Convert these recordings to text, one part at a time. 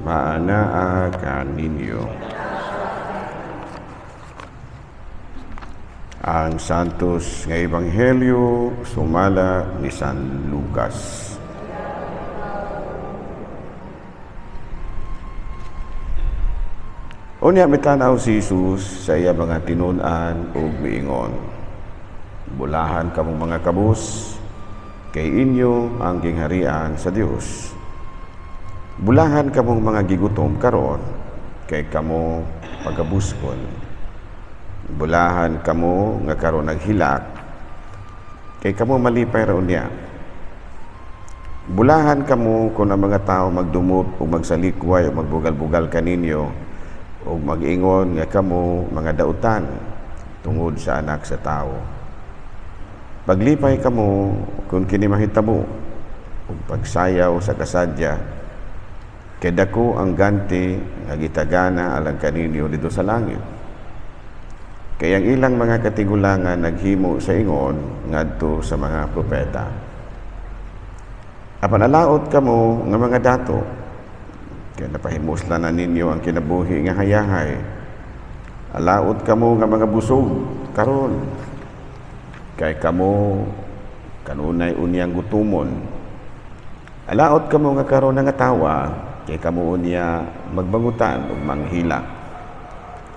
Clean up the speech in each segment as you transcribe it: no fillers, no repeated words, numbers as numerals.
Maanaa kaninyo. Ang Santos nga Ebanghelyo sumala ni San Lucas. Unya mitanaw si Jesus sa iya mga tinun-an ug miingon, "Bulahan kamong mga kabus, kay inyo ang gingharian sa Dios. Bulahan kamong mga gigutom karon, kay kamo pagabuskon. Bulahan kamo nga karon naghilak, kay kamo malipay ra unya. Bulahan kamo kung ang mga tao magdumot o magsalikway o magbugal-bugal kaninyo o mag-ingon nga kamo mga dautan tungod sa Anak sa Tawo. Paglipay kamo kung kini mahitabo ug pagsayaw sa kasadya, kay dako ang ganti nga gitagana alang kaninyo didto sa langit. Kay ang ilang mga katigulangan naghimo sa ingon ngadto sa mga propeta. Apan alaot kamo nga mga dato, kay napahimuslan na ninyo ang kinabuhi nga hayahay. Alaot kamo nga mga busog karon, kay kamo kanunay unyang gutumon. Alaot kamo nga karon nangatawa, kay kamo unya magbangutan ug manghilak.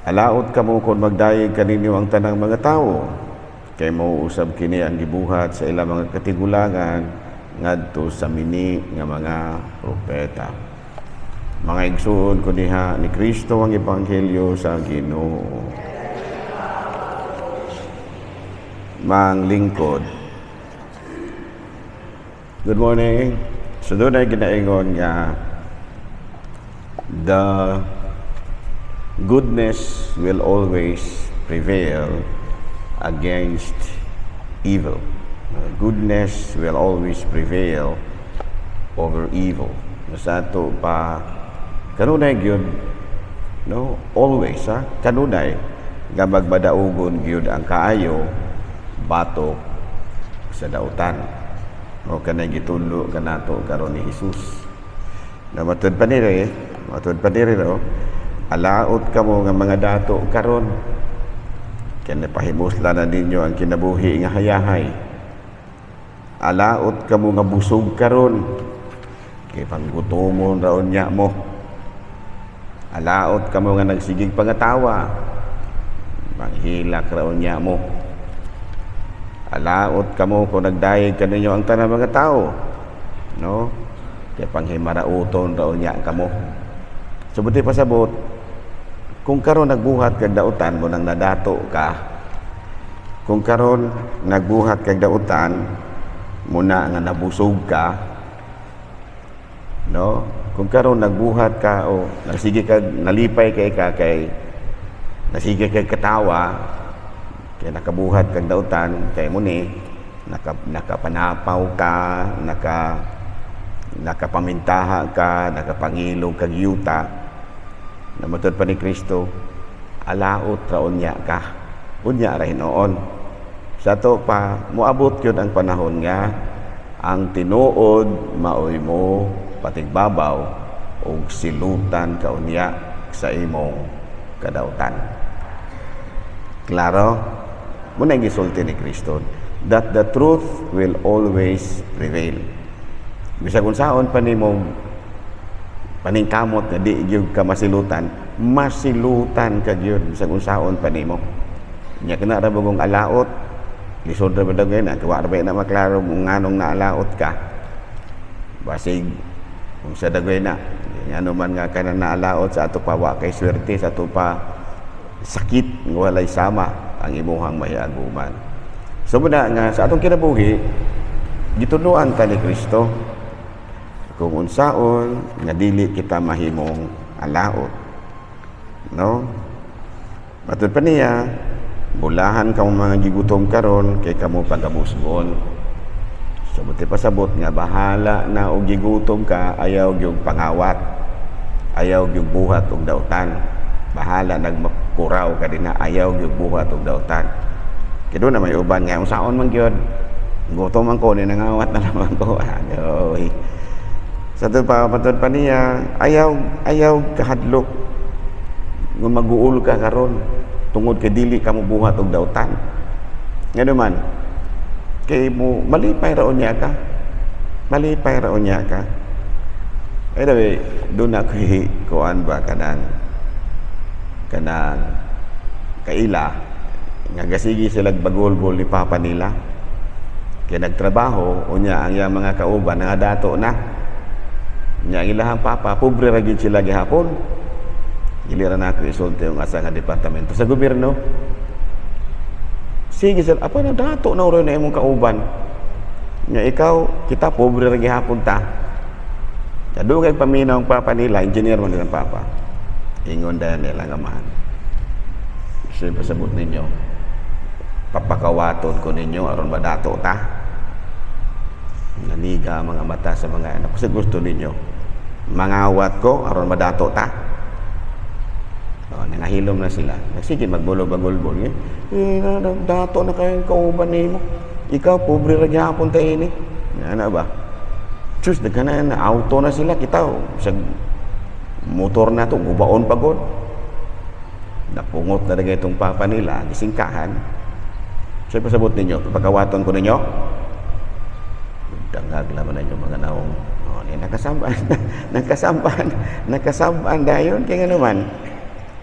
Alaot kamo kung magdayeg kaninyo ang tanang mga tawo, kay mao usab kini ang gibuhat sa ilang mga katigulangan ngadto sa mini nga mga propeta." Mga igsuon ko diha ni Kristo, ang ebanghelyo sa Ginoo. Manglingkod. Good morning. So doon ay ginaingon nga the goodness will always prevail against evil. Goodness will always prevail over evil. Sa ato pa kanunay gyud, no, always ha, kanunay nga magmadaugon gyud ang kaayo batok sa dautan. O kanay gitudlo kanato karon ni Jesus. Na matud pa nire, no, alaot kamo nga mga dato karon, kay napahimuslan na ninyo ang kinabuhi nga hayahay. Alaot kamo nga busog karon, kay panggutomon ra unya mo. Alaot kamo nga nagsigig pangatawa, manghilak ra unya mo. Alaot kamo kung nagdayeg kaninyo ang tanang mga tao, no, kay panghimarauton ra unya kamo. So buti pasabot, kung karon nagbuhat kag dautan mo nang nadato ka, kung karon nagbuhat kag dautan muna nga nabusog ka, no, kung karon nagbuhat ka o nagsige kag nalipay kay ka kay nasige kag katawa kay nakabuhat kag dautan, kay mo ni nakapanapaw ka, nakapamintaha ka, nakapangilog kag yuta, na matud pa ni Kristo, alaot ra unya ka, unya ra hinuon. Sa ato pa moabot gyud ang panahon nga ang tinuod maoy mo patigbabaw og silutan ka unya sa imong kadautan. Klaro? Muna ang gisulti ni Kristo that the truth will always prevail. Bisag unsaon pa nimong paningkamot nga di gyud ka masilutan, masilutan ka gyud bisag unsaon pa nimo. Nya kana ra bagong alaot, lisod ra ba daw na, wa ra ba na maklaro kung nganong naalaot ka. Basig kung sa dagway na, ngano man nga ka na naalaot, sa ato pa wa kay swerte, sa ato pa sakit nga walay sama ang imuhang mahiaguman. So muna nga sa atong kinabuhi, gitudloan ta ni Kristo kung unsaon nga dili kita mahimong alaot. No? Matud pa niya, bulahan kamo mga gigutom karon, kay kamo pagabusgon. So buti pasabot nga bahala na og gigutom ka, ayaw gyud pangawat. Ayaw gyud buhat og dautan. Bahala nagmakuraw ka dinha, ayaw gyud buhat og dautan. Kay doon na may uban nga unsaon man gyud. Gutom man ko ni nangawat na naman ko. Ayoy. Sa to pa matod pa niya, ayaw ayaw kahadlok nga maguol ka karon tungod kay dili ka mobuhat og dautan. Ngano man? Kay mo malipay ra unya ka. Malipay ra unya ka. Anyway, duna koy kuan ba, kanang kanang kaila nga gasigi sila bagulbol ni papa nila. Kay nagtrabaho, unya ang iyang mga kauban nga dato na. Nya ang ilahang papa, pobre ra gyud sila gihapon. Dili ra nako isulti yung asa nga departamento sa gobyerno. Sige sila, apa na dato na ro na imong kauban. Nya ikaw, kita pobre ra gihapon ta. Kadugay paminaw ang papa nila, engineer man nilang papa. Ingon dayon nila nga amahan. Kasi pasabot ninyo, papakawaton ko ninyo aron madato ta. Naniga ang mga mata sa mga anak. Kasi gusto ninyo, mangawat ko aron madato ta. Oh, nangahilom na sila. Sige, magbulog-bagulbol. Eh, eh, dato na kayong kauban nimo. Ikaw, pobre ra gihapon ta ini. Ano ba? Diyos, nagkana na auto na sila. Kita, sa motor na to, gubaon pagod. Napungot na rin itong papa nila, gisingkahan. So, pasabot ninyo, pagkawaton ko ninyo, dangag laman na yung mga naong. Oh, ni nakasamban, nakasamban, nakasamban dayon. Kaya nga naman,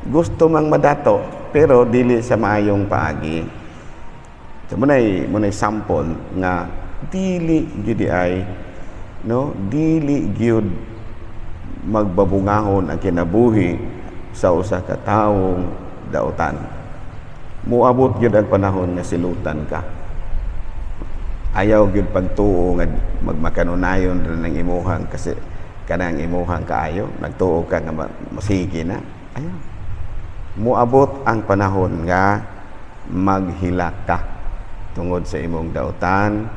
gusto mang madato, pero dili sa maayong paagi. So, muna'y sample nga dili gyud ay, no, dili gyud magbabungahon ang kinabuhi sa usa ka tawong dautan. Muabot gyud ang panahon nga silutan ka. Ayaw gyud pagtuo nga magmakanunayon rin ang imuhang kasi kanang imuhang kaayo, nagtuo ka nga masige na. Ayaw. Muabot ang panahon nga maghilak ka tungod sa imong dautan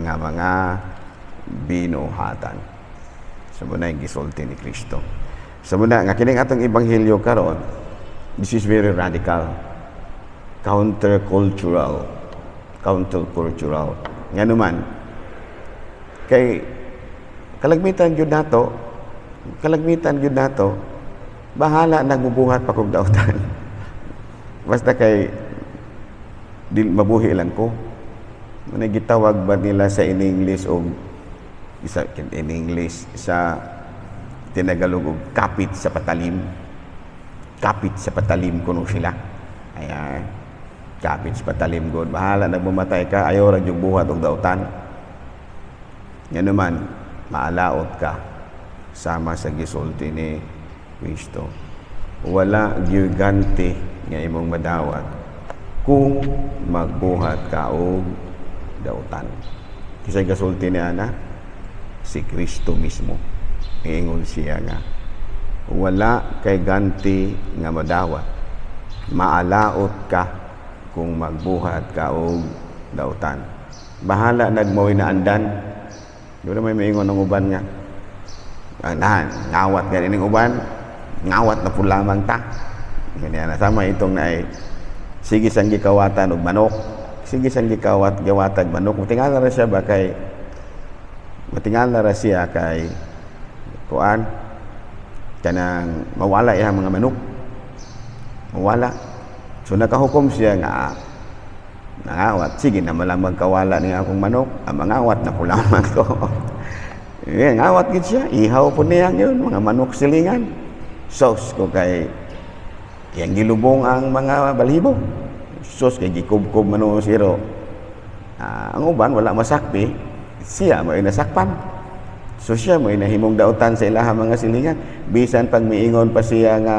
nga mga binuhatan. Sa muna yung gisulti ni Kristo. Sa muna nga kining atong ebanghelyo karon, this is very radical. Countercultural. Countercultural. Nga naman, kay kalagmitan gyud nato, bahala nagbubuhat pa kog dautan. Basta kay di mabuhi lang ko. Muna gitawag ba nila sa in English og isa in English, sa tinagalog og kapit sa patalim. Kapit sa patalim kuno sila. Ayan. Kapit sa patalim god. Bahala nagmamatay ka, ayaw ra yung buhat og dautan. Nga naman, maalaot ka sama sa gisulti ni Kristo. Wala gyud ganti nga imong madawat kung magbuhat ka og dautan. Kisay gasulti ni ana? Si Kristo mismo. Ingon siya nga wala kay ganti nga madawat. Maalaot ka kung magbuhat ka og dautan. Bahala nagmaoy na andan. Di ba may maingon ng uban nga? Ah, na, ngawat nga ining uban, ngawat na po lamang ta. Ganyan na. Sama itong na ay, sige sang gikawatan og manok. Sige sang gikawat gawatag manok. Matingala ra siya ba kay matingala ra siya kay kuan kanang mawala iyang mga manok. Mawala. So nakahukom siya nga nangawat. Sige na malamang kawala niya akong manok. Ang mangawat na po lamang ko. Eh, ngawat gid siya. Ihaw po niya yun. Mga manok silingan. Sos ko kay yang gilubong ang mga balhibo. Sos kay gikubkob man siro. Ah, ang uban wala masakpi. Siya mo nasakpan. So siya mo nahimong dautan sa ilaha mga silingan. Bisan pag miingon pa siya nga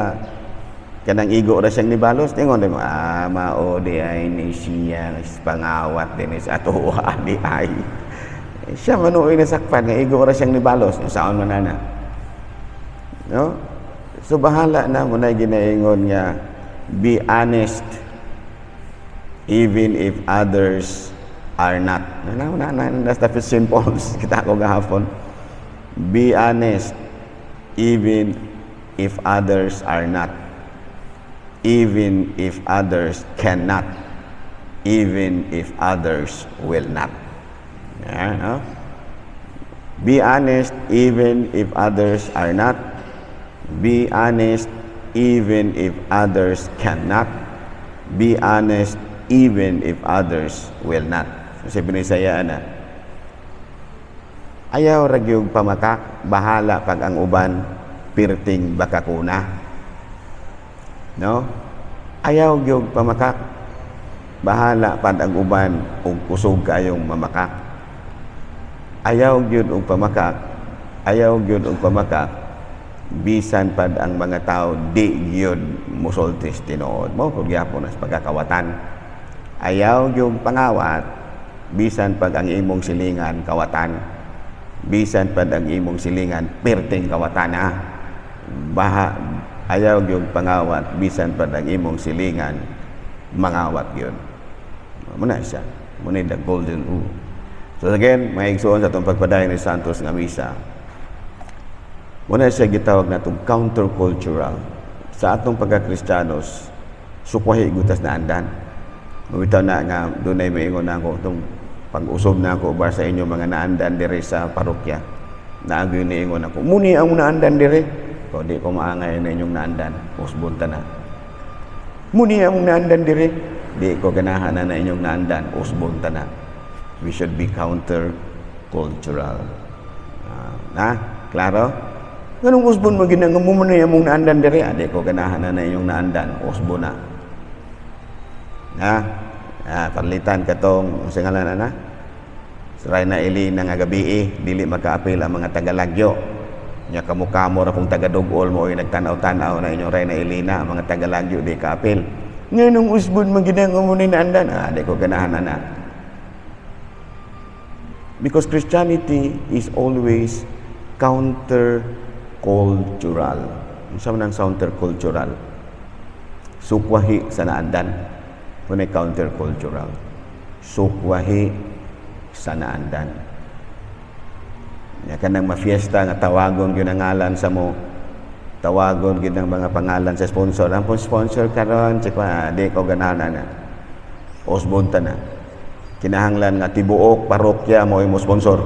kanang igo ra siyang nibalos, tingon mo, ah, mao di ay ni siya pangawat din sa ato di ay. Siya man uy nasakpan nga igo ra siyang nibalos, saon man ana. No? So bahala na mo na ginaingon nga be honest even if others are not. Na na na, that's the simple kita ko gahapon. Be honest even if others are not. Even if others cannot. Even if others will not. Yeah, no? Be honest even if others are not. Be honest even if others cannot. Be honest even if others will not. Sa Binisaya na, ayaw ra gyud pamakak, bahala pag ang uban pirting bakakuna. No? Ayaw gyud pamakak. Bahala pag ang uban og kusog kayong mamakak. Ayaw gyud og pamakak. Ayaw gyud og pamakak. Bisan pad ang mga tao di gyud musultis tinuod. Mao pud gyapon as pagkakawatan. Ayaw gyud pangawat bisan pag ang imong silingan kawatan. Bisan pad ang imong silingan perting kawatan, ha. Baha ayaw gyud pangawat bisan pad ang imong silingan mangawat gyud. Mao na siya. Mao na the golden rule. So again, mga igsoon, sa atong pagpadayon ni Santos nga misa, mao na siya gitawag natong countercultural. Sa atong pagka-Kristiyanos, sukwahi gud tas naandan. Mabitaw na nga dunay maingon na ako itong pag-usob na ako bar sa inyo mga naandan diri sa parokya. Naagyo niingon ako, "Muni ang naandan diri." Ko di ko maangay na inyong naandan, usbon ta na. "Muni ang naandan diri." Di ko ganahan na inyong naandan, usbon ta na. We should be counter-cultural. Na, klaro? Nganong usbon mo ginang mo na among naandan diri? Ah, di ko ganahan na inyong naandan, usbon na. Na, parlitan katong sa ngalan ana. Sa na ili nga gabi dili makaapil ang mga tagalagyo. Nya kamo-kamo ra kung taga-Dugol mo oy nagtanaw-tanaw na inyong Reyna Elena, ang mga tagalagyo di kaapil. Nganong usbon man ginang mo ni naandan? Ah, di ko ganahan na. Because Christianity is always counter-cultural. Unsa man ang counter-cultural? Sukwahi sa naandan. Kunay counter-cultural. Sukwahi sa naandan. Nya kanang mafiesta nga tawagon gyud ang ngalan sa mo, tawagon gyud ang mga pangalan sa sponsor. Ang pong sponsor karon, tsaka di ko ganahan na. Usbon ta na. Kinahanglan nga tibuok parokya mo imo sponsor.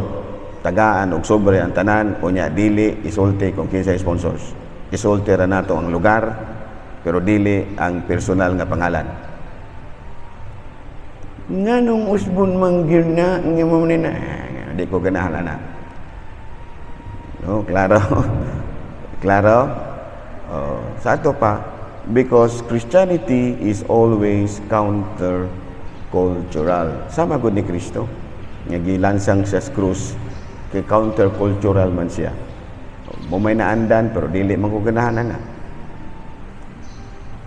Tagaan og sobre ang tanan, unya dili isulti kung kinsa sponsors. Isulti ra nato ang lugar pero dili ang personal nga pangalan. Nganong usbon man gyud na nga mo ni na, di ko ganahan na. No, klaro. Klaro? Oh, sa ato pa, because Christianity is always counter-cultural. Sama gud ni Kristo nga gilansang sa krus kay counter-cultural man siya. Mo may naandan pero dili man ko ganahan na.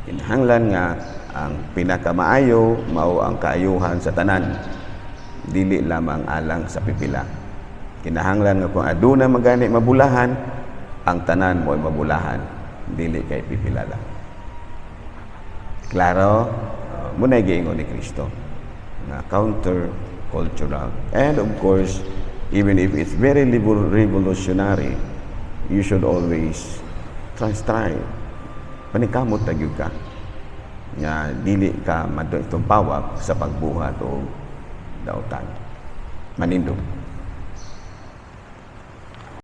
Kinahanglan nga ang pinakamaayo mao ang kaayuhan sa tanan, dili lamang alang sa pipila. Kinahanglan nga kung aduna magani mabulahan, ang tanan mo'y mabulahan, dili kay pipila lang. Klaro? Mao giingon ni Kristo nga counter-cultural. And of course, even if it's very revolutionary, you should always try, try. Panikamot na gyud ka nga dili ka madtumpawak sa pagbuhat o dautan. Manindog.